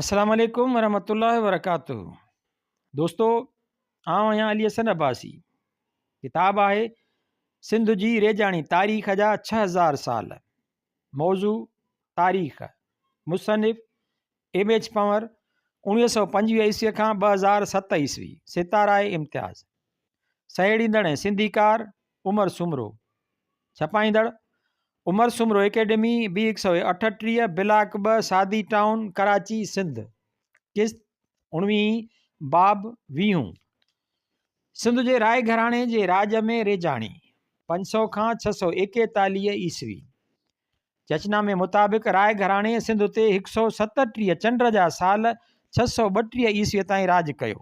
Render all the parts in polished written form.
السلام عليڪم ورحمة الله وبرڪاته دوستو آئون آهيان علي حسن عباسي ڪتاب آهي سنڌ جي ريجاڻي تاريخ جا 6000 سال موضوع تاريخ مصنف ايم ايڇ پنور 1925 عيسوي کان 2007 عيسوي ستاره امتياز سهيڙيندڙ ۽ سنڌيڪار عمر سومرو ڇپائيندڙ عمر سومرو اڪيڊمي، بي هڪ سؤ اٺٽيهه، بلاڪ ٻه، سعدي ٽائون، ڪراچي، سنڌ. قسط اڻويهين، باب ويهون. سنڌ جي راء گهراڻي جي راڄ ۾ ريجاڻي، 500 کان 641 عيسوي. چچنامي مطابق راء گهراڻي سنڌ تي هڪ سؤ ستٽيهه چنڊ جا سال 632 عيسوي تائين راڄ ڪيو.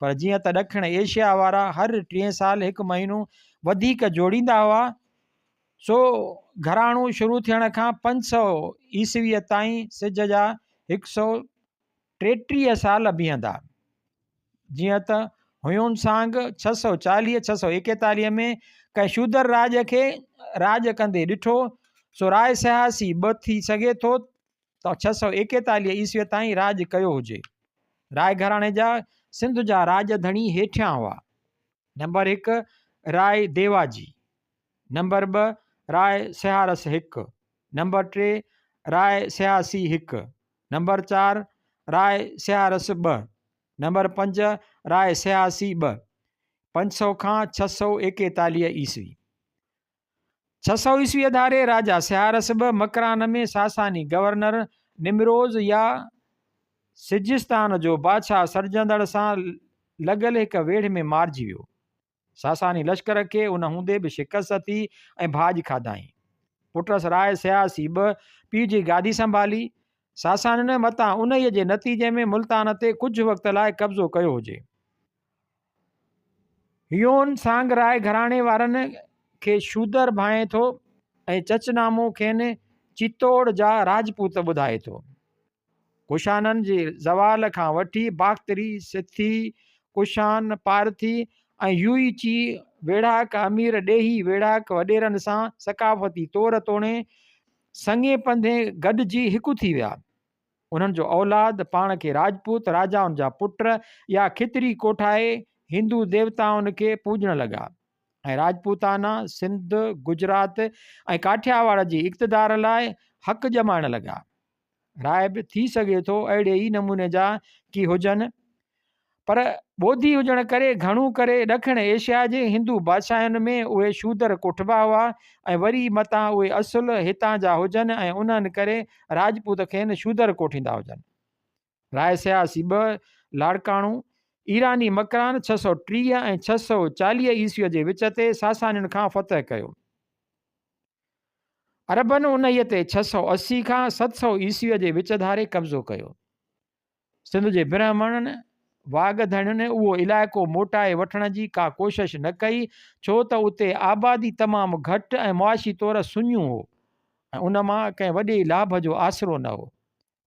پر جيئن ته ڏکڻ ايشيا وارا هر ٽئين سال هڪ مهينو وڌيڪ جوڙيندا هئا، سو گهراڻو شروع ٿيڻ کان 500 عيسويء تائين سج جا هڪ سؤ ٽيٽيهه سال بيهندا. جيئن ته هيون سانگ 640، 641 ۾ ڪنهن شودر راڄ کي راڄ ڪندي ڏٺو، سو راء سهاسي به ٿي سگهي ٿو ته 641 عيسويء تائين راڄ ڪيو هجي. راء گهراڻي جا سنڌ جا راڄ ڌڻي هيٺيان هئا. نمبر هڪ راء ديواجي، نمبر ٻه راء سهارس هڪ، نمبر ٽي راء سهاسي هڪ، نمبر چار راء سهارس ٻه، نمبر پنج راء سهاسي ٻه، 500 کان 641 عيسوي. 600 عيسويء ڌاري راجا سيارس به مڪران ۾ ساساني گورنر نمروز يا سجستان جو بادشاهه سڏجندڙ سان لڳل هڪ ويڙهه ۾ مارجي ويو. ساساني لشڪر کي ان هوندي به شڪست ٿي ۽ ڀاڄ کاڌائين. پٽس راء سياسي به پيء جي گادي سنڀالي. ساسانين متان انهيء جي نتيجي ۾ ملتان تي ڪجهه وقت لاء قبضو ڪيو هجي. هيون سانگ راء گهراڻي وارن کي شودر ڀانئي ٿو ۽ چچنامو کين چتوڙ جا راجپوت ٻڌائي ٿو. ڪشانن جي زوال کان وٺي باختري، سٿي، ڪشان، پارٿي ۽ يوئي چي ويڙهاڪ امير ڏيهي ويڙهاڪ وڏيرن سان ثقافتي طور توڻي سڱي پنڌي گڏجي هڪ ٿي ويا. انهن جو اولاد پاڻ کي راجپوت راجائن جا پٽ يا کتري ڪوٺائي هندو ديوتائن کي پوڄڻ لڳا ۽ راجپوتانا، سنڌ، گجرات ۽ ڪاٺياواڙ جي اقتدار لاء حق ڄمائڻ لڳا. راء به ٿي سگهي ٿو اهڙي ئي نموني جا ڪي هجن. پر ٻوڌي هجڻ ڪري گهڻو ڪري ڏکڻ ايشيا جي هندو بادشاهين ۾ اهي شودر ڪوٺبا هئا ۽ وري متان اهي اصل هتان جا هجن ۽ انهن ڪري راجپوت کين شودر ڪوٺيندا هجن. راء سياسي ٻه، لاڙڪاڻو، ايراني مڪران 630 ۽ 640 عيسويء جي وچ تي ساسانين کان فتح ڪيو. عربن انهيء تي 680 کان 700 عيسويء جي وچ ڌاري قبضو ڪيو. سنڌ جي برهمڻن واڳ ڌڻين اهو علائقو موٽائي وٺڻ جي ڪا ڪوشش نه ڪئي، ڇو ته اتي آبادي تمام گهٽ ۽ معاشي طور سڃو هو ۽ ان مان ڪنهن وڏي لاڀ جو آسرو نه هو.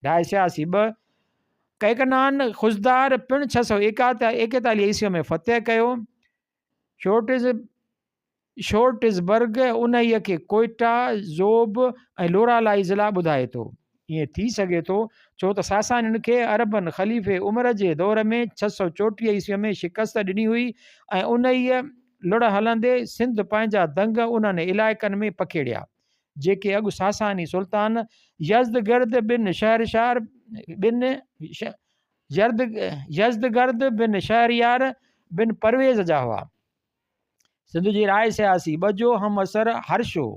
راء سياسي ٻه، ڪئڪنان خضدار پڻ 641 عيسويء ۾ فتح ڪيو. شورٽز شورٽزبرگ انهيء کي ڪوئيٽا، زوب ۽ لورالائي ضلعا ٻڌائي ٿو. ائين ٿي سگهي ٿو، ڇو ته ساسانين کي عربن خليفي عمر جي دور ۾ 634 عيسويء ۾ شڪست ڏني هئي ۽ انهيء لڙ هلندي سنڌ پنهنجا دنگ انهن علائقن ۾ پکيڙيا، جيڪي اڳ ساساني سلطان يزدگرد بن شهرشار بن يزدگرد بن شهريار بن پرويز جا هئا. سنڌ جي راء سياسي ٻه جو همعصر هرش هو.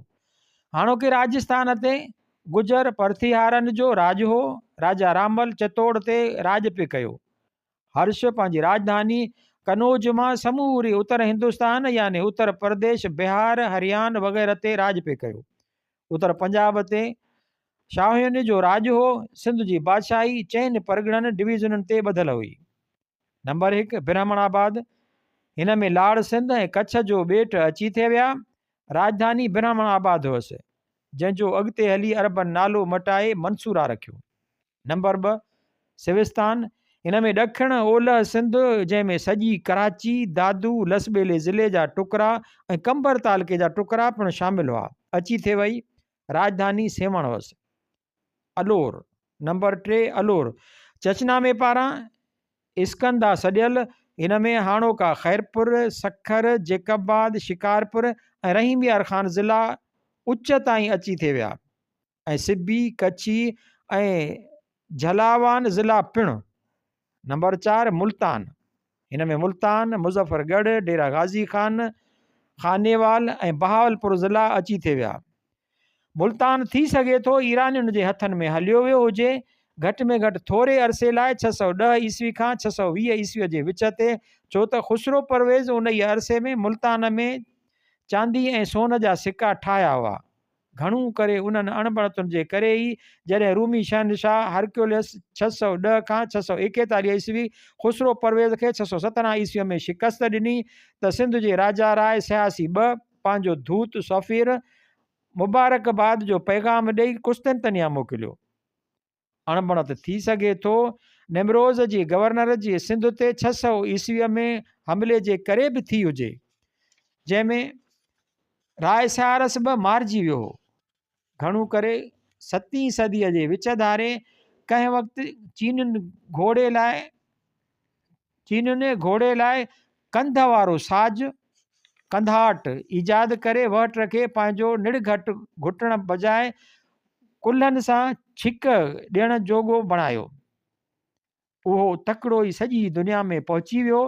هاڻوڪي راجسٿان تي گجر پرٿيهارن جو راڄ هو. راجا رامل چتوڙ تي راڄ پئي ڪيو. هرش پنهنجي راڄڌاني قنوج مان سموري اتر هندستان يعني اتر پرديش، بهار، هريان وغيره تي راڄ پئي ڪيو. اتر پنجاب تي شاهين جو راڄ هو. سنڌ جي بادشاهي چئن پرڳڻن، ڊويزنن، تي ٻڌل هئي. نمبر هڪ، برهمڻ آباد، هن ۾ لاڙ سنڌ ۽ ڪڇ جو ٻيٽ اچي ٿي ويا. راڄڌاني برهمڻ آباد هئس، جنهن جو اڳتي هلي عربن نالو مٽائي منصوره رکيو. نمبر ٻه، سيوستان، هن ۾ ڏکڻ اولهه سنڌ، جنهن ۾ سڄي ڪراچي، دادو، لسٻيلي ضلعي جا ٽڪرا ۽ قمبر تعلقي جا ٽڪرا پڻ شامل هئا، اچي ٿي وئي. راڄڌاني سيوهڻ هئس. الور، نمبر ٽي، الور، چچنامي پاران اسڪندا سڏيل هن ۾ هاڻوڪا خيرپور، سکر، جيڪب آباد، شڪارپور ۽ رحيم يار خان ضلعا اچ تائين اچي ٿي ويا ۽ سبي، ڪڇي ۽ جھلاوان ضلعا پڻ. نمبر 4، ملتان، هن ۾ ملتان، مظفر ڳڙهه، ڊيرا غازي خان، خانيوال ۽ بهاولپور ضلعا اچي ٿي ويا. ملتان ٿي سگهي ٿو ايرانين جي هٿن ۾ هليو ويو هجي، گهٽ ۾ گهٽ ٿوري عرصي لاء 610 عيسوي کان 620 عيسوي جي وچ تي، ڇو ته خسرو پرويز انهيء عرصي ۾ ملتان ۾ چاندي ۽ سون جا سڪا ٺاهيا هئا. گهڻو ڪري انهن اڻبڻتن جي ڪري ئي جڏهن رومي شهنشاهه هرڪيوليس 610 کان 641 عيسوي خسرو پرويز کي 617 عيسويء ۾ شڪست ڏني ته سنڌ جي راجا راء سياسي ٻه پنهنجو ڌوت سفير مبارڪباد جو پيغام ڏئي قسطنطنيه موڪليو. اڻبڻت ٿي سگهي ٿو نمروز جي گورنر جي سنڌ تي 600 عيسويء ۾ حملي جي ڪري به ٿي هجي، جنهن ۾ راء سيارس به مارجي ويو هو. گهڻو ڪري ستين صديء جي وچ ڌاري ڪنهن وقت چينين گهوڙي لاء چينين گهوڙي لاء ڪنڌ وارو ساز، ڪنڌاٽ، ايجاد ڪري وهٽ کي پنهنجو نڙگهٽ گهٽڻ بجاء ڪلهن سان ڇڪ ڏيڻ جوڳو بڻايو. اهو تڪڙو ئي سڄي دنيا ۾ پهچي ويو.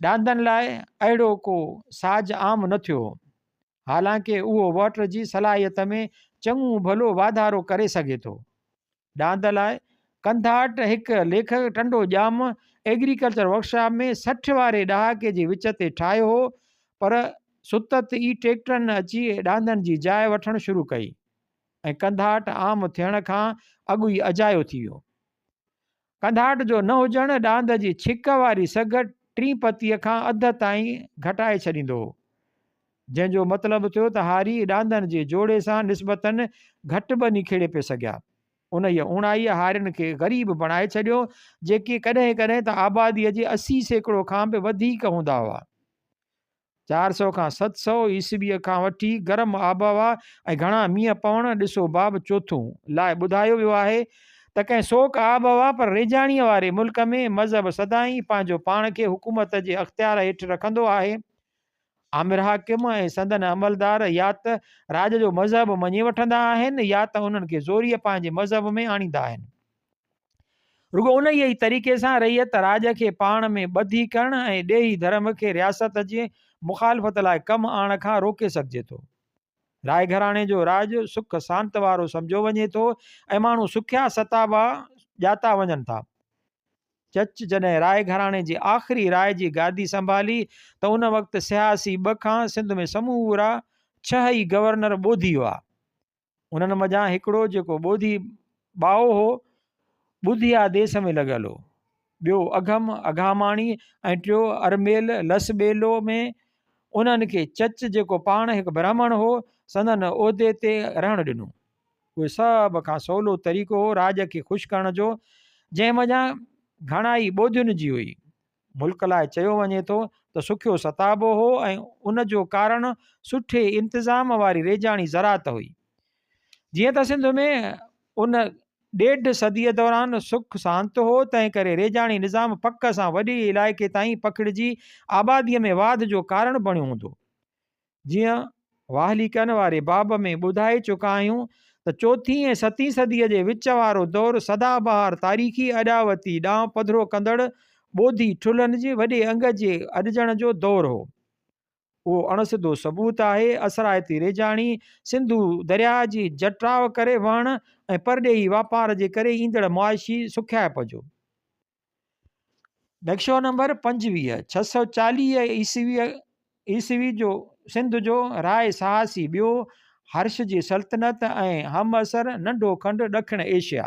ڏاندن لاء اهڙو ڪو ساز عام نه ٿيو هو. حالانڪه اهو وهٽ جي صلاحيت ۾ چڱو ڀلو واڌارو ڪري سگهي ٿو. ڏاند لاء ڪنڌاٽ هڪ ليکڪ ٽنڊو ڄام ايگريڪلچر ورڪشاپ ۾ 60 واري ڏهاڪي جي وچ تي ٺاهيو هو پر ستت ئي ٽريڪٽرن اچي ڏاندن جي جاء وٺڻ شروع ڪئي ۽ ڪنڌاٽ عام ٿيڻ کان اڳ ئي اجايو ٿي ويو. ڪنڌاٽ جو نه هجڻ ڏاند جي ڇڪ واري سگهه ٽين پتيء کان اڌ تائين گهٽائي ڇڏيندو هو، جنهن جو مطلب ٿيو ته هاري ڏاندن جي جوڙي سان نسبتاً گهٽ ٻني کيڙي پئي سگهيا. انهيء اوڻائيء هارين کي غريب بڻائي ڇڏيو، جيڪي ڪڏهن ڪڏهن ته آباديء جي 80% کان به وڌيڪ هوندا هئا. 400 کان 700 عيسويء کان وٺي گرم آبهوا ۽ گهڻا مينهن پوڻ، ڏسو باب چوٿون، لاء ٻڌايو ويو آهي ته ڪنهن سوڪ آبهوا پر ريجاڻيء واري ملڪ ۾ مذهب سدائين پنهنجو پاڻ کي حڪومت جي اختيار هيٺ رکندو آهي. آمر حاڪم ۽ سندن عملدار يا ته راڄ جو مذهب مڃي وٺندا آهن يا ته انهن کي زوريء پنهنجي مذهب ۾ آڻيندا آهن. رڳو انهيء ئي طريقي سان رعيت راڄ کي پاڻ ۾ ٻڌي ڪرڻ ۽ ڏيهي ڌرم کي رياست جي مخالفت لاء ڪم آڻڻ کان روڪي سگهجي ٿو. راء گهراڻي جو راڄ سک سانت وارو سمجهيو وڃي ٿو ۽ ماڻهو سکيا ستابا ڄاتا وڃن ٿا. چچ جڏهن راء گهراڻي جي آخري راء جي گادي سنڀالي ته ان وقت سياسي ٻه کان سنڌ ۾ سمورا ڇهه ئي گورنر ٻوڌي هئا. انهن منجهان هڪڙو جيڪو ٻوڌي ٻائو هو، ٻڌيا ديس ۾ لڳل هو. ٻيو اگهم، اگهاماڻي، ۽ ٽيو ارميل، لس ٻيلو، ۾. انهن کي چچ جيڪو پاڻ هڪ برهمڻ هو، سندن عهدي تي رهڻ ڏنو. اهو سڀ کان سولو طريقو هو راڄ کي خوش ڪرڻ جو، جنهن منجهان گهڻائي ٻوڌين جي هئي. ملڪ لاء چيو وڃي ٿو ته سکيو ستابو هو ۽ ان جو ڪارڻ سٺي انتظام واري ريجاڻي زراعت هئي. جيئن ته سنڌ ۾ ان ڏيڍ صديء دوران سک سانت هو، تنهن ڪري ريجاڻي نظام پڪ سان وڏي علائقي تائين پکڙجي آباديء ۾ واڌ جو ڪارڻ بڻيو هوندو. جيئن واهليڪن واري باب ۾ ٻڌائي چڪا آهيون ته چوٿين ۽ ستين صديء جي وچ وارو دور سدا بهار تاريخي اڏاوتي ڏانهن پڌرو ڪندڙ ٻوڌي ٺلهن جي وڏي انگ جي اڏجڻ جو دور هو. اهو اڻ سڌو ثبوت آهي اثرائتي ريجاڻي سنڌو درياهه جي جٽاء ڪري وهڻ ۽ پرڏيهي واپار جي ڪري ايندڙ معاشي سکيائپ جو. نقشو نمبر 25، 640 عيسوي عيسوي جو سنڌ جو راء سهاسي ٻيو، هرش جي سلطنت ۽ همعصر ننڍو کنڊ ڏکڻ ايشيا.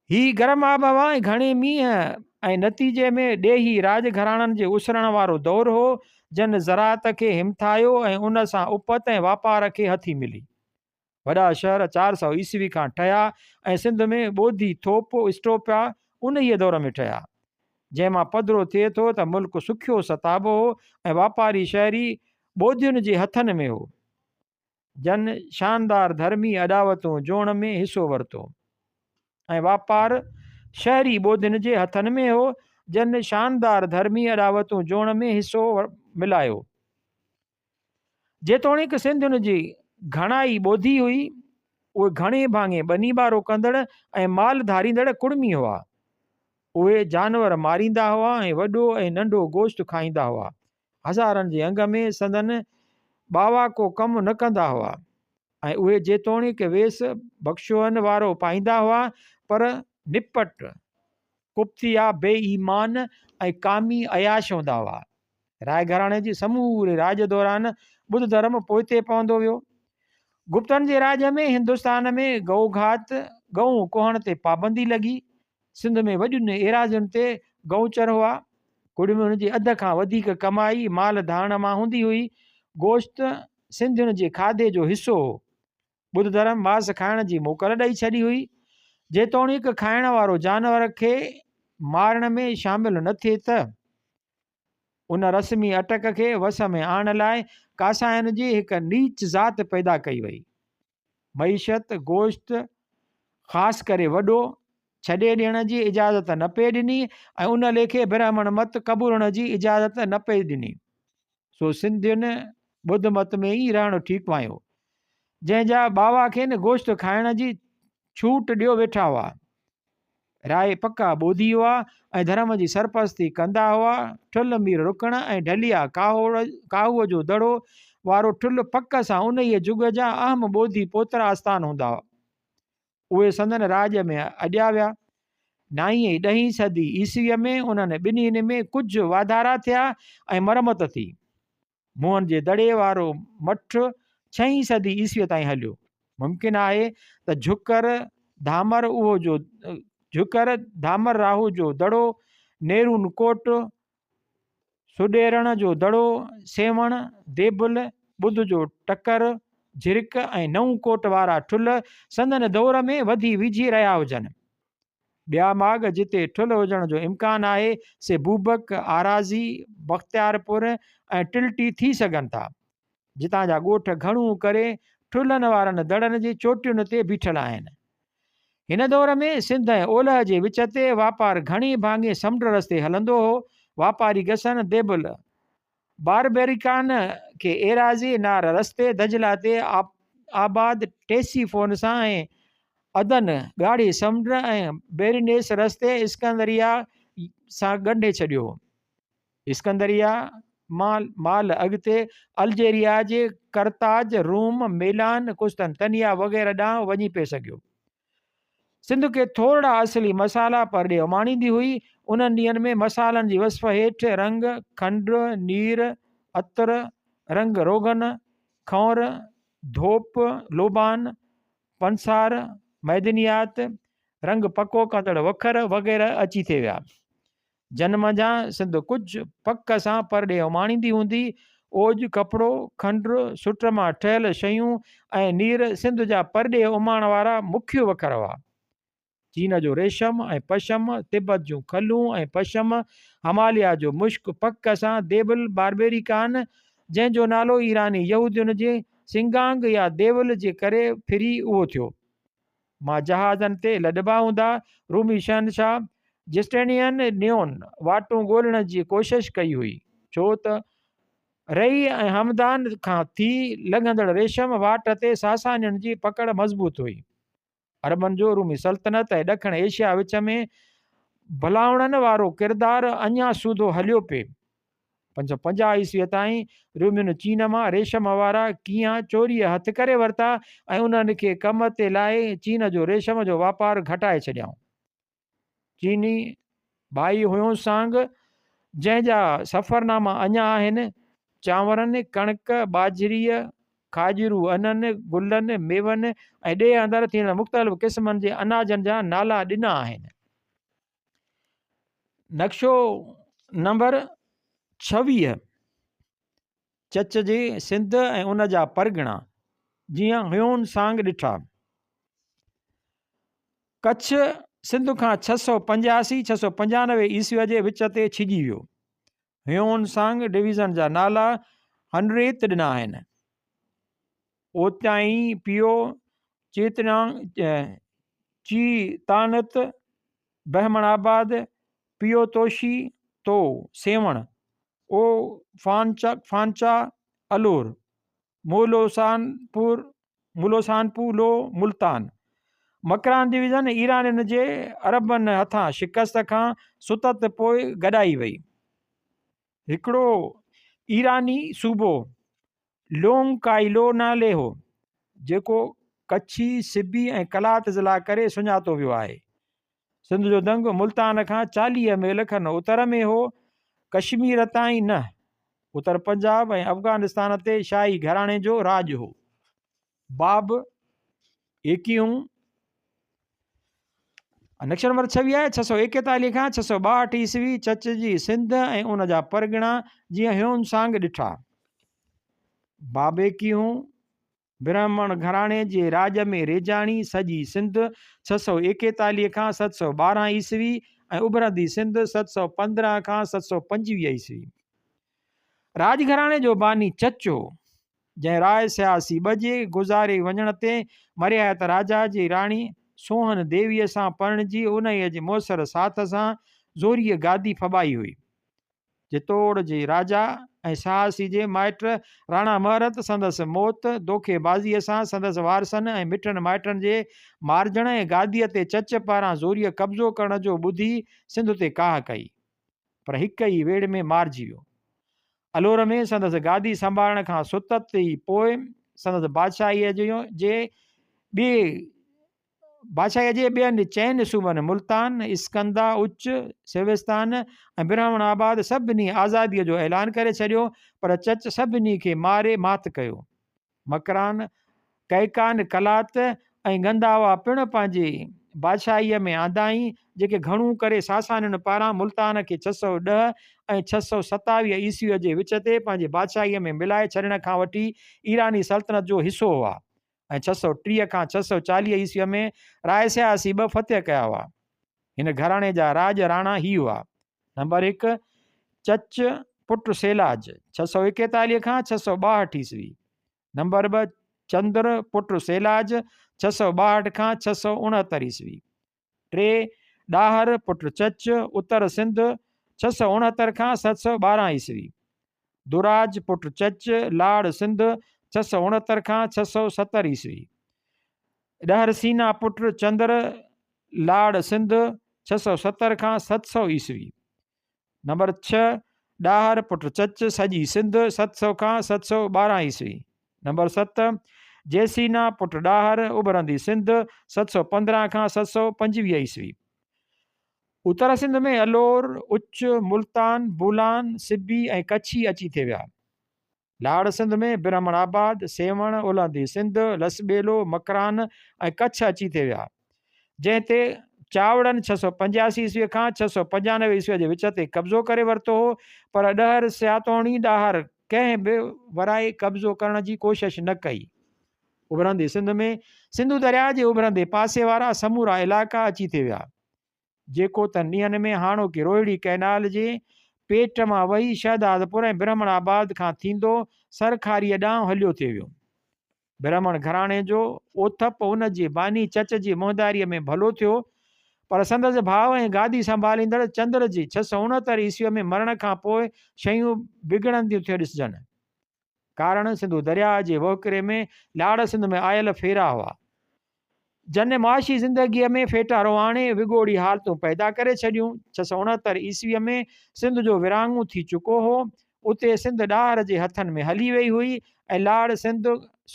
هي گرم آبهوا ۽ گهڻي مينهن ۽ نتيجي ۾ ڏيهي راڄ گهراڻن جي اسرڻ وارو دور هو، جن زراعت کي همٿايو ۽ ان سان اپت ۽ واپار کي هٿي ملي. وڏا شهر 400 عيسوي کان ٺهيا ۽ سنڌ ۾ ٻوڌي ٿوپ، اسٽوپا، انهيء دور ۾ ٺهيا. جنهن مان پڌرو ٿئي ٿو ته ملڪ سکيو ستابو هو ۽ واپاري شهري ٻوڌين جي هٿن ۾ هو، جن شاندار ڌرمي اڏاوتون جوڙڻ ۾ حصو ورتو. ۽ واپار شهري ٻوڌين جي هٿن ۾ هو، جن شاندار ڌرمي اڏاوتون جوڙڻ ۾ حصو ملايو. جيتوڻيڪ سنڌين جي گهڻائي ٻوڌي هئي، اهي گهڻي ڀاڱي ٻني ٻارو ڪندڙ ۽ مال ڌاريندڙ ڪڙمي هئا. اهي جانور ماريندا هئا ۽ وڏو ۽ ننڍو گوشت کائيندا هئا. هزارن جي انگ ۾ سندن ٻاوا ڪو ڪم نه ڪندا هئا ۽ اهي جيتوڻيڪ ويس ڀڪشوئن وارو پائيندا هئا پر نپٽ، ڪپتيا، بي ايمان ۽ ڪامي عياش هوندا هئا. راء گهراڻي جي سموري راڄ دوران ٻڌ ڌرم پوئتي پوندو ويو. گپتن جي راڄ ۾ هندستان ۾ گئو گهات، ڳئون ڪهڻ تي پابندي لڳي. سنڌ ۾ وڏين ايراضين تي گئوچر هئا. ڪڙمين جي اڌ کان وڌيڪ ڪمائي مال ڌارڻ مان هوندي هئي. گوشت سنڌين جي کاڌي جو حصو هو. ٻڌ ڌرم ماس کائڻ جي موڪل ڏئي ڇڏي هئي. جيتوڻيڪ کائڻ وارو جانور کي مارڻ ۾ شامل نه ٿئي ته ان رسمي اٽڪ کي وس ۾ آڻڻ لاء ڪاسائين جي هڪ نيچ ذات پيدا ڪئي وئي. معيشت گوشت، خاص ڪري وڏو، ڇڏي ڏيڻ جي اجازت نه پئي ڏني ۽ ان ليکي برهمڻ مت قبولڻ جي اجازت نه پئي ڏني. سو سنڌين ٻڌ مت ۾ ئي رهڻ ٺيڪ ڀانئيو، جنهن جا ٻاوا کين گوشت کائڻ جي ڇوٽ ڏيو ويٺا هئا. راء پڪا ٻوڌي هئا ۽ ڌرم جي سرپرستي ڪندا هئا. ٺل مير رڪڻ ۽ ڍليا ڪاهوء جو دڙو وارو ٺل پڪ سان انهيء جڳ جا اهم ٻوڌي پوترا آستان هوندا هئا. اهي سندن راڄ ۾ اڏيا ويا. نائين ۽ ڏهين صدي عيسويء ۾ انهن ٻنهين ۾ ڪجهه واڌارا ٿيا ۽ مرمت ٿي. موهن جي دڙي وارو مٺ ڇهين صدي عيسويء تائين هليو. ممڪن آهي ته جهڪر ڌامر اهو جو جهڪر ڌامر راهو جو دڙو، نيرون ڪوٽ، سڏيرڻ جو دڙو، سيوهڻ، ديبل، ٻڌ جو ٽڪر، جھرڪ ۽ نئون ڪوٽ وارا ٺلهه سندن دور ۾ وڌي ويجهي رهيا هجن. ٻيا ماڳ جتي ٺلهه هجڻ جو امڪان آهي، سي بوبڪ، آراضي، بختيارپور ۽ ٽلٽي ٿي سگهن ٿا، جتان جا ڳوٺ گهڻو ڪري ٺلهن وارن دڙن جي چوٽين تي بيٺل آهن. هن دور ۾ سنڌ ۽ اولهه جي وچ تي واپار گهڻي ڀاڱي سمنڊ رستي هلندو هو. واپاري گسن ديبل باربريڪان کي ايراضي نار رستي دجله تي آباد ٽيسيفون سان ۽ عدن ڳاڙهي سمنڊ ۽ بيرينيس رستي اسڪندريه سان ڳنڍي ڇڏيو هو. اسڪندريه مان مال اڳتي الجيريا جي قرطاج، روم، ميلان، قسطنطنيه وغيره ڏانهن وڃي پئي سگهيو. سنڌ کي ٿورڙا اصلي مصالحا پرڏيهه اماڻيندي هئي. انهن ڏينهن ۾ مصالحن جي وصف هيٺ رنگ، کنڊ، نير، عطر، رنگ روغن، کنئور، ڌوپ، لوبان، پنسار، معدنيات، رنگ پڪو ڪندڙ وکر وغيره اچي ٿي ويا. جن منجهان سنڌ ڪجهه پڪ سان پرڏيهه اماڻيندي هوندي. اوڄ، ڪپڙو، کنڊ، سٽ مان ٺهيل شيون ۽ نير سنڌ جا پرڏيهه اماڻڻ وارا مکيه وکر هئا. چين جو ريشم ۽ پشم، تبت جون کلون ۽ پشم، هماليا جو مشڪ پڪ سان ديبل باربيريڪان، جنهن جو نالو ايراني يهودين جي سنگانگ يا ديول جي ڪري ڦري اهو ٿيو. مان جهازن تي لڏبا هوندا. رومي شهنشاهه جسٽينين نيون واٽون ڳولڻ جي ڪوشش ڪئي هئي، ڇو ته رئي ۽ همدان کان ٿي لنگهندڙ ريشم واٽ تي ساسانين جي پڪڙ مضبوط هئي. عربن جو رومي سلطنت ۽ ڏکڻ ايشيا وچ ۾ ڀلاوڻن وارو ڪردار اڃا سوڌو هليو پئي. 550 عيسويء تائين رومين چين مان ريشم وارا ڪينئان چوريء هٿ ڪري ورتا ۽ انهن کي ڪم تي لائي چين جو ريشم جو واپار گهٽائي ڇڏيائون. چيني ڀائي هيون سانگ، جنهن جا سفرناما اڃا آهن، چانورن، ڪڻڪ، ٻاجهريء، کاڄرو انن، گلن، ميون ۽ ڏيهه اندر ٿيندڙ مختلف قسمن جي اناجن جا نالا ڏنا آهن. نقشو نمبر 26، چچ جي سنڌ ۽ ان جا پرڳڻا، جيئن هيون سانگ ڏٺا. ڪڇ سنڌ کان 685، 695 عيسويء جي وچ تي ڇڄي ويو. هيون سانگ ڊويزن جا نالا هن ريت ڏنا آهن. اوتيائين پيو چي تانت، بهمڻ آباد، پيو توشي، تو، سيوهڻ، او فانچا، فانچا، الور، مولوسانپور، مولوسانپو لو، ملتان. مڪران ڊويزن ايرانين جي عربن هٿان شڪست کان ستت پوء گڏائي وئي. هڪڙو ايراني صوبو لونگ ڪائيلو نالي هو، جيڪو ڪڇي، سبي ۽ قلات ضلع ڪري سڃاتو ويو آهي. سنڌ جو دنگ ملتان کان 40 ميل کن اتر ۾ هو، ڪشمير تائين نه. اتر پنجاب ۽ افغانستان تي شاهي گهراڻي جو راڄ هو. باب ايڪيهون، نقشي نمبر 26 آهي، 641 کان 662 عيسوي چچ جي سنڌ ۽ ان جا پرڳڻا جيئن هيون سانگ ڏٺا. باب ايڪيهون، برهمڻ گهراڻي جي راڄ ۾ ريجاڻي سڄي سنڌ 641 کان 712 عيسوي ۽ اڀرندي سنڌ 715 کان 725 عيسوي. راڄ گهراڻي جو باني چچ هو. جنهن راء سياسي ٻه جي گذاري وڃڻ تي مرهيات راجا جي راڻي سوهن ديويء سان پرڻجي انهيء جي موثر ساٿ سان زوريء گادي ڦٻائي هئي. چتوڙ جي راجا ۽ سهاسي جي مائٽ راڻا مهرت سندس موت، دوکي بازيء سان سندس وارثن ۽ مٽن مائٽن جي مارجڻ ۽ گاديء تي چچ پاران زوريء قبضو ڪرڻ جو ٻڌي سنڌ تي ڪاهه ڪئي. پر هڪ ئي ويڙهه ۾ مارجي ويو. الور ۾ سندس گادي سنڀالڻ کان ستت ئي پوء سندس بادشاهيء جي ٻئي بادشاهيء جي ٻين چئن صوبن ملتان، اسڪندا، اچ، سيوستان ۽ برهمڻ آباد سڀني آزاديء جو اعلان ڪري ڇڏيو، پر چچ سڀني کي ماري مات ڪيو. مڪران، ڪئڪان، قلات ۽ گنداوا پڻ پنهنجي بادشاهيء ۾ آندائين، جيڪي گهڻو ڪري ساسانين پاران ملتان کي 610 ۽ 627 عيسويء جي وچ تي پنهنجي بادشاهيء ۾ ملائي ڇڏڻ کان وٺي ايراني سلطنت جو حصو هئا ۽ 630 کان 640 عيسويء ۾ راء سياسي به فتح ڪيا هئا. هن گهراڻي جا راڄ راڻا هي هئا. نمبر 1، چچ پٽ سيلاج، 641 کان 662 عيسوي. نمبر 2، چندر پٽ سيلاج، 662 کان 669 عيسوي. 3، ڏاهر پٽ چچ، اتر سنڌ، 669 کان 712 عيسوي. دوراج پٽ چچ، لاڙ سنڌ، 669 کان 670 عيسوي. ڏهر سينا پٽ چندر، لاڙ سنڌ، 670 کان 700 عيسوي. نمبر 6، ڏاهر پٽ چچ، سڄي سنڌ، 700 کان 712 عيسوي. نمبر 7، جيسينا پٽ ڏاهر، اڀرندي سنڌ، 715 کان 725 عيسوي. اتر سنڌ ۾ الور، اچ، ملتان، بولان، سبي ۽ ڪڇي اچي ٿي ويا. لاڙ سنڌ ۾ برهمڻ آباد، سيوهڻ، الهندي سنڌ، لسٻيلو، مڪران ۽ ڪڇ اچي ٿي ويا. جنهن تي چاوڙن 685 عيسويء کان 695 عيسويء جي وچ تي قبضو ڪري ورتو هو، پر ڏهر سياتوڻي ڏاهر ڪنهن به ورائي قبضو ڪرڻ جي ڪوشش نه ڪئي. اڀرندي سنڌ ۾ سنڌو درياء جي اڀرندي پاسي وارا سمورا علائقا اچي ٿي ويا. جيڪو تن ڏينهن ۾ هاڻوڪي روهڙي ڪئنال جي پيٽ مان وهي شهدادپور ۽ برهمڻ آباد کان ٿيندو سرکاريء ڏانهن هليو ٿي ويو. برهمڻ گهراڻي جو اوٿپ ان جي باني چچ جي منهداريء ۾ ڀلو ٿيو، پر سندس ڀاء ۽ گادي سنڀاليندڙ چندر جي 669 عيسويء ۾ مرڻ کان پوء شيون بگڙنديون ٿيون ڏسجن. ڪارڻ سنڌو درياهه جي وهڪري ۾ لاڙ سنڌ ۾ آيل ڦيرا هئا، جن معاشي زندگيء ۾ ڦيٽارو آڻي وڳوڙي حالتون پيدا ڪري ڇڏيون. 669 عيسويء ۾ سنڌ جو ورهاڱو ٿي چڪو هو، اتي سنڌ ڏاهر جي هٿن ۾ هلي وئي هئي ۽ لاڙ سنڌ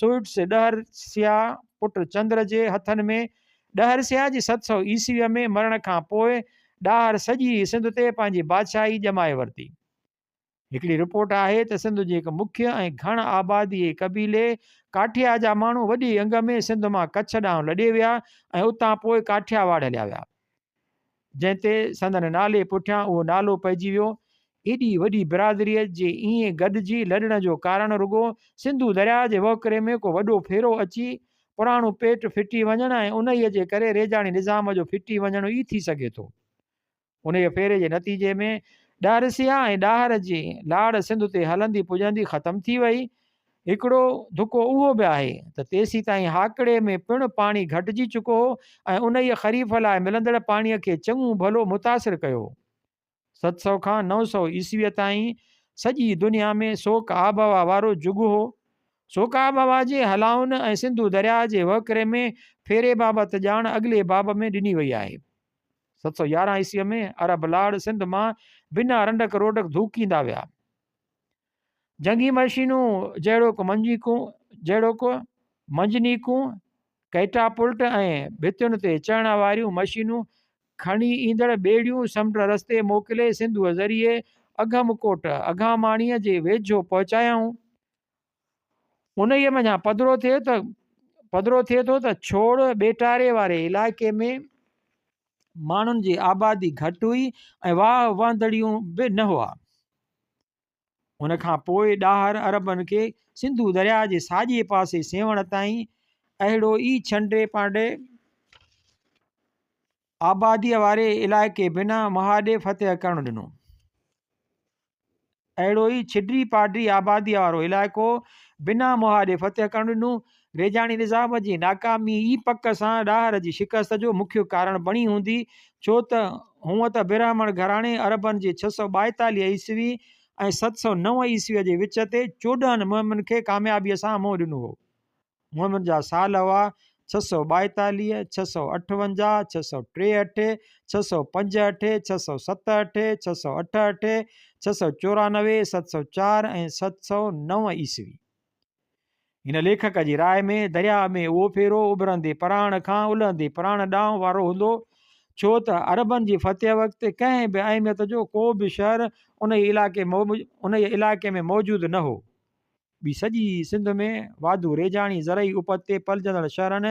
سوئٽس ڏهر سيا پٽ چندر جي هٿن ۾. ڏهر سيا جي 700 عيسويء ۾ مرڻ کان پوء ڏاهر سڄي سنڌ تي پنهنجي بادشاهي ڄمائي ورتي. هڪڙي رپورٽ آهي ته سنڌ جي هڪ مکيه ۽ گهڻ آبادي قبيلي ڪاٺيا جا ماڻهو وڏي انگ ۾ سنڌ مان ڪڇ ڏانهن لڏي ويا ۽ اتان پوء ڪاٺياواڙ هليا ويا، جنهن تي سندن نالي پٺيان اهو نالو پئجي ويو. ايڏي وڏي برادريء جي ائين گڏجي لڏڻ جو ڪارڻ رڳو سنڌو درياء جي وهڪري ۾ ڪو وڏو ڦيرو اچي پراڻو پيٽ ڦٽي وڃڻ ۽ انهيء جي ڪري ريجاڻي نظام جو ڦٽي وڃڻ ئي ٿي سگهي ٿو. انهيء ڦيري جي نتيجي ۾ ڏاهرسيا ۽ ڏاهر جي لاڙ سنڌ تي هلندي پڄندي ختم ٿي وئي. هڪڙو ڌڪو اهو به آهي ته تيسيتائين هاڪڙي ۾ پڻ پاڻي گهٽجي چڪو هو ۽ انهيء خريف لاء ملندڙ پاڻيء کي چڱو ڀلو متاثر ڪيو هو. 700 کان 900 عيسويء تائين سڄي دنيا ۾ سوڪ آبهوا وارو جڳ هو. سوڪ آبهوا جي هلائن ۽ سنڌو درياهه جي وهڪري ۾ ڦيري بابت ڄاڻ اڳلي باب ۾ ڏني وئي آهي. 711 عيسويء ۾ عرب لاڙ سنڌ مان بنا رنڊڪ روڊڪ ڌوڪيندا ويا. جنگي مشينون جهڙوڪ منجنيقون جهڙوڪ منجنيقون، ڪئٽاپلٽ ۽ ڀتين تي چڙهڻ واريون مشينون کڻي ايندڙ ٻيڙيون سمنڊ رستي موڪلي سنڌوء ذريعي اگهم ڪوٽ، اگهاماڻيء، جي ويجهو پهچايائون. انهيء منجهان پڌرو ٿئي ته پڌرو ٿئي ٿو ته ڇوڙ ٻيٽاري واري علائقي ۾ ماڻهن جي آبادي گهٽ هئي ۽ واهه وهندڙيون به نه هئا. ان کان پوء ڏاهر عربن کي سنڌو درياهه جي ساڄي پاسي سيوهڻ تائين اهڙو ئي ڇنڊي پانڊي آباديء واري علائقي بنا مهاڏي فتح ڪرڻ ڏنو. اهڙو ئي ڇڊي پاڊي آباديء وارو علائقو بنا مهاڏي فتح ڪرڻ ڏنو. ريجاڻي نظام جي ناڪامي ئي پڪ سان ڏاهر جي شڪست جو مکيه ڪارڻ بڻي هوندي، ڇو ته هونء ته برهمڻ گهراڻي عربن جي 642 عيسوي ۽ 709 عيسويء جي وچ تي 14 مهمن کي ڪاميابيء سان منهن ڏنو هو. مهمن جا سال هئا، 642، 658، 663، 665، 667، 688، 694، 704 ۽ 709 عيسوي. هن ليکڪ جي راء ۾ درياهه ۾ اهو ڦيرو اڀرندي پراڻ کان الهندي پراڻ ڏانهن وارو هوندو، ڇو ته عربن جي فتح وقت ڪنهن به اهميت جو ڪو به شهر انهيء علائقي ۾ موجود نه هو. ٻي سڄي سنڌ ۾ واڌو ريجاڻي زرعي اپت تي پلجندڙ شهرن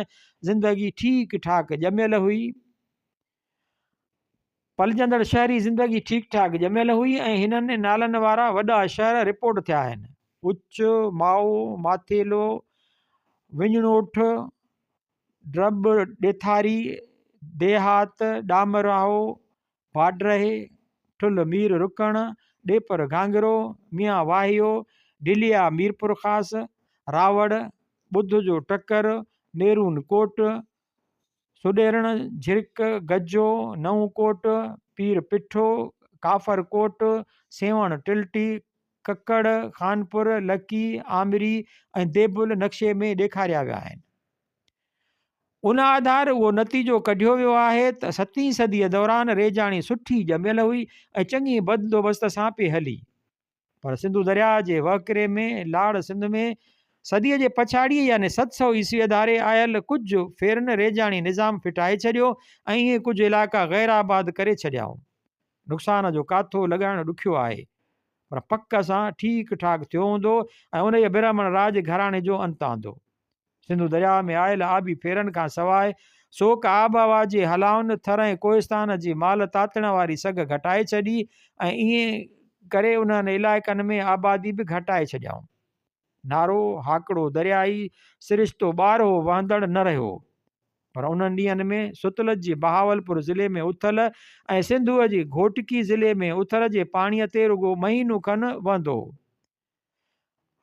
زندگي ٺيڪ ٺاڪ ڄميل هئي. پلجندڙ شهري زندگي ٺيڪ ٺاڪ ڄميل هئي ۽ هنن نالن وارا وڏا شهر رپورٽ ٿيا آهن. اچ، مائو، ماٿيلو، وڃڻوٺ، ڊرٻ، ڏيٿاري، ديهات، ڏامراهو، باڊرهي، ٺلهه مير رڪڻ، ڏيپر گهانگهرو، ميان واهيو، ڍليا ميرپورخاص، راوڙ، ٻڌ جو ٽڪر، نيرون ڪوٽ، سڏيرڻ، جھرڪ، گجو، نئون ڪوٽ، پير پٺو، ڪافر ڪوٽ، سيوهڻ ٽلٽي، ڪڪڙ، خانپور، لڪي، آمري ۽ ديبل نقشي ۾ ڏيکاريا ويا آهن. ان آڌار اهو نتيجو ڪڍيو ويو آهي ته ستين صديء دوران ريجاڻي سٺي ڄميل هئي ۽ چڱي بندوبست سان پئي هلي. پر سنڌو درياهه جي وهڪري ۾ لاڙ سنڌ ۾ صديء جي پڇاڙيء يعني 700 عيسويء ڌاري آيل ڪجهه ڦيرن ريجاڻي نظام ڦٽائي ڇڏيو ۽ ائين ڪجهه علائقا غير آباد ڪري ڇڏيائون. نقصان جو ڪاٿو لڳائڻ ڏکيو آهي، پر پڪ سان ٺيڪ ٺاڪ ٿيو هوندو ۽ انهيء برهمڻ راڄ گهراڻي جو انت آندو. سنڌو درياء ۾ آيل آبي ڦيرن کان سواء سوڪ آبهوا جي هلائن ٿر ۽ ڪوهستان جي مال تاتڻ واري سگهه گهٽائي ڇڏي ۽ ائين ڪري انهن علائقن ۾ آبادي به گهٽائي ڇڏيائون. نارو، هاڪڙو درياهي سرشتو ٻارهو وهندڙ نه رهيو. پر انهن ڏينهن ۾ ستلج جي بهاولپور ضلعي ۾ اٿل ۽ سنڌوء جي گهوٽڪي ضلعي ۾ اٿل جي پاڻيء تي رڳو مهينو کن وهندو هو.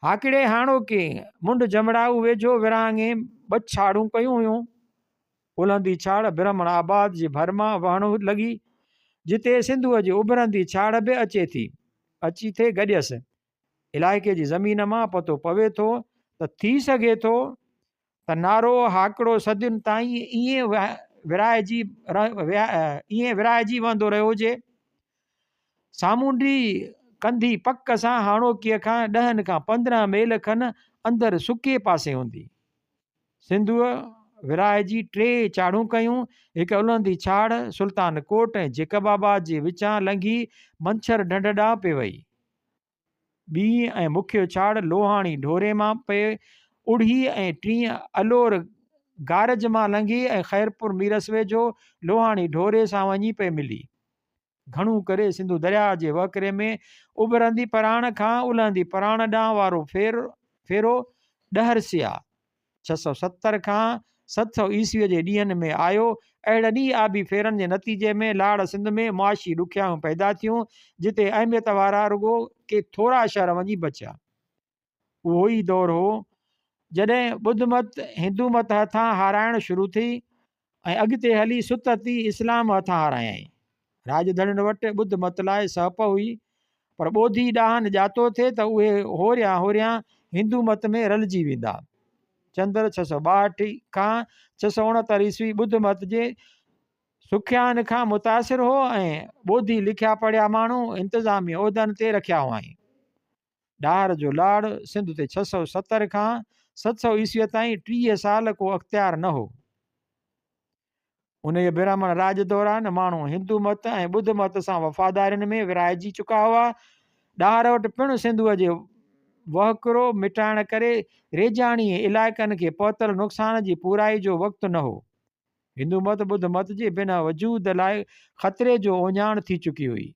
هاڪڙي هاڻوڪي منڍ جمڙائو ويجهو ورهاڱي ٻه ڇاڙون ڪيون هيون. الهندي ڇاڙ برهمڻ آباد جي ڀر مان وهڻ لڳي، جتي سنڌوء جي اڀرندي ڇاڙ به اچي ٿي اچي ٿي گڏيس. علائقي جي زمين مان پتو پوي ٿو ته ٿي سگهي ٿو ته نارو هاڪڙو صدين تائين ائين ورهائجي ائين ورهائجي وهندو رهيو هجي. سامونڊي ڪنڌي پڪ سان هاڻوڪيء کان ڏهن کان 15 ميل کن اندر سڪي پاسي هوندي. سنڌوء ورهائجي ٽي چاڙهون ڪيون، هڪ الهندي ڇاڙهه سلطان ڪوٽ ۽ جيڪب آباد جي وچان لنگهي منڇر ڍنڍ ڏانهن پئي وئي. ٻي ۽ مکيه ڇاڙ لوهاڻي ڍوري مان پئي اڙهي ۽ ٽين الور گارج مان لنگهي ۽ خيرپور ميرس ويجهو لوهاڻي ڍوري سان وڃي پئي ملي. گهڻو ڪري سنڌو درياهه جي وهڪري ۾ اڀرندي پراڻ کان الهندي پراڻ ڏانهن وارو ڦيرو ڏهرسيا 670 کان 700 عيسويء جي ڏينهن ۾ آيو. اهڙن ئي آبي ڦيرن جي نتيجي ۾ لاڙ سنڌ ۾ معاشي ڏکيائيون پيدا ٿيون، جتي اهميت وارا رڳو ڪي ٿورا شهر وڃي بچيا. اهو ئي دور هو، جڏهن ٻڌمت هندومت هٿان هارائڻ شروع ٿي ۽ اڳتي هلي ستت ئي اسلام هٿان هارايائين. راڄ ڌڻين وٽ ٻڌ مت لاء سهپ هئي، پر ٻوڌي ڏاهن ڄاتو ٿي ته اهي هوريان هوريان هندو مت ۾ رلجي ويندا. چندر 662 کان 669 عيسوي ٻڌ مت جي سکيائن کان متاثر هو ۽ ٻوڌي لکيا پڙهيا ماڻهو انتظامي عهدن تي رکيا هئائين. ڏاهر جو لاڙ سنڌ تي 670 کان 700 عيسويء تائين 30 سال ڪو اختيار نه هو. انهيء برهمڻ راڄ دوران ماڻهو هندو مت ۽ ٻڌ مت سان وفادارين ۾ ورهائجي چڪا هئا. ڏاهر وٽ پڻ سنڌوء جي وهڪرو مٽائڻ ڪري ريجاڻي علائقن کي پهتل نقصان جي پورائي جو وقت نه هو. هندو مت ٻڌ مت جي بنهه وجود لاء خطري جو اهڃاڻ ٿي چڪي هئي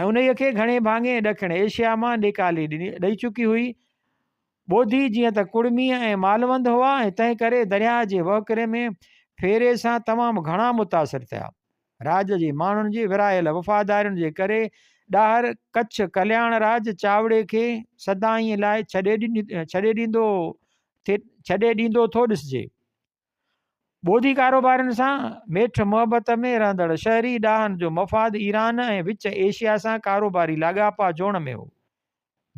۽ انهيء کي گهڻي ڀاڱي ڏکڻ ايشيا مان نيڪالي ڏئي چڪي هئي. ٻوڌي جيئن ته ڪڙمي ۽ مالوند هئا ۽ تنهن ڪري درياهه جي وهڪري ۾ ڦيري سان تمام گهڻا متاثر ٿيا. راڄ جي ماڻهن جي ورهايل وفادارين جي ڪري ڏاهر ڪڇ ڪلياڻ راڄ چاوڙي کي سدائين لاء ڇڏي ڏيندو ٿو ڏسجي. ٻوڌي ڪاروبارين سان ميٺ محبت ۾ رهندڙ شهري ڏاهن جو مفاد ايران ۽ وچ ايشيا سان ڪاروباري لاڳاپا جوڙڻ ۾ هو،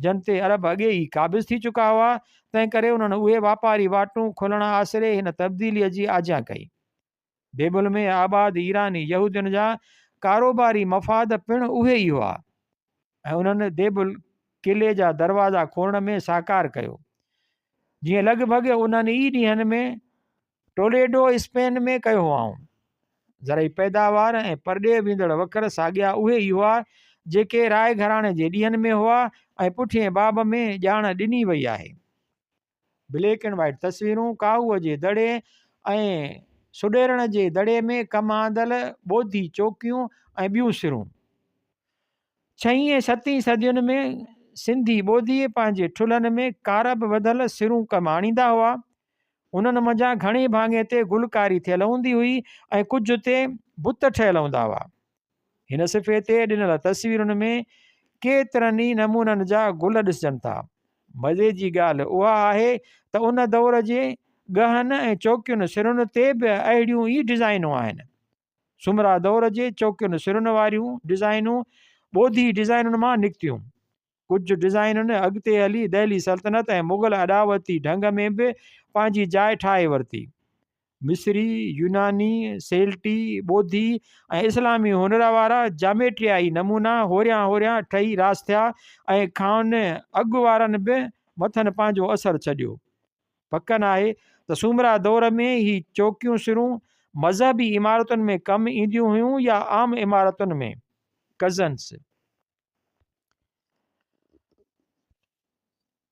جن تي عرب اڳي ئي قابض ٿي چڪا هئا، تنهن ڪري انهن اهي واپاري واٽون کولڻ آسري هن تبديليء جي آجيان ڪئي. ديبل ۾ آباد ايراني يهودين جا ڪاروباري مفاد پڻ اهي ئي هئا ۽ انهن ديبل قلعي جا دروازا کولڻ ۾ سهڪار ڪيو. جيئن لڳ ڀڳ انهن ئي ڏينهن ۾ ٽوليڊو اسپين ۾ ڪيو هئائون. زرعي پيداوار ۽ پرڏيهه ويندڙ وکر ساڳيا اهي ئي هئا، جيڪي راء گهراڻي جي ڏينهن ۾ هئا ۽ پٺئين باب ۾ ڄاڻ ڏني وئي آهي. بليڪ اينڊ وائيٽ تصويرون ڪاهوء جي دڙي ۽ سڏيرڻ جي دڙي ۾ ڪم آندل ٻوڌي چوڪيون ۽ ٻيون سرون. ڇهين ۽ ستين صدين ۾ سنڌي ٻوڌي پنهنجي ٺلهن ۾ ڪارب وڌل سرون ڪم آڻيندا هئا. انهن منجهان گهڻي ڀاڱي تي گلڪاري ٿيل هوندي هئي ۽ ڪجهه تي بت ٺهيل هوندا هئا. هن صفحي تي ڏنل تصويرن ۾ ڪيترن ئي نمونن جا گل ڏسجن ٿا. مزي جي ڳالهه اها آهي ته ان دور جي ڳهن ۽ چوڪين سرن تي به اهڙيون ئي ڊزائينون آهن. سومرا دور جي چوڪين سرن واريون ڊزائينون ٻوڌي ڊزائينن مان نڪتيون. ڪجهه ڊزائينن اڳتي هلي دهلي سلطنت ۽ مغل اڏاوتي ڍنگ ۾ به پنهنجي جاء ٺاهي ورتي. مصري، يوناني، سيلٽي، ٻوڌي ۽ اسلامي هنر وارا جاميٽريائي نمونا هوريان هوريان ٺهي راس ٿيا ۽ کانئن اڳ وارن به مٿن پنهنجو اثر ڇڏيو. پڪ ناهي ته سومرا دور ۾ هي چوڪيون سرون مذهبي عمارتن ۾ ڪم اينديون هيون يا عام عمارتن ۾. ڪزنس.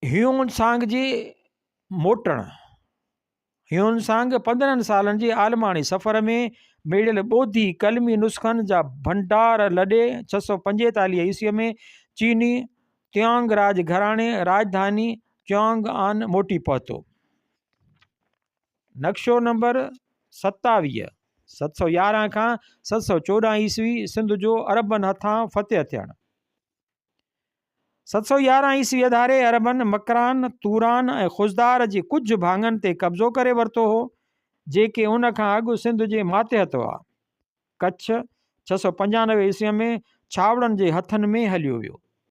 هيون سانگ جي موٽڻ. هيون سانگ 15 سالن جي عالماڻي سفر ۾ ميڙيل ٻوڌي قلمي نسخن جا ڀنڊار لڏي 645 عيسويء ۾ چيني تيانگ راڄ گهراڻي راڄڌاني چيانگ آن موٽي پهتو. نقشو نمبر 27، 711 کان 714 عيسوي سنڌ جو عربن هٿان فتح ٿيڻ. 711 عيسويء ڌاري عربن مڪران، توران ۽ خضدار جي ڪجهه ڀاڱن تي قبضو ڪري ورتو هو، جيڪي ان کان اڳ سنڌ جي ماتحت هئا. ڪڇ 695 عيسويء ۾ ڇاوڙن جي هٿن ۾ هليو ويو.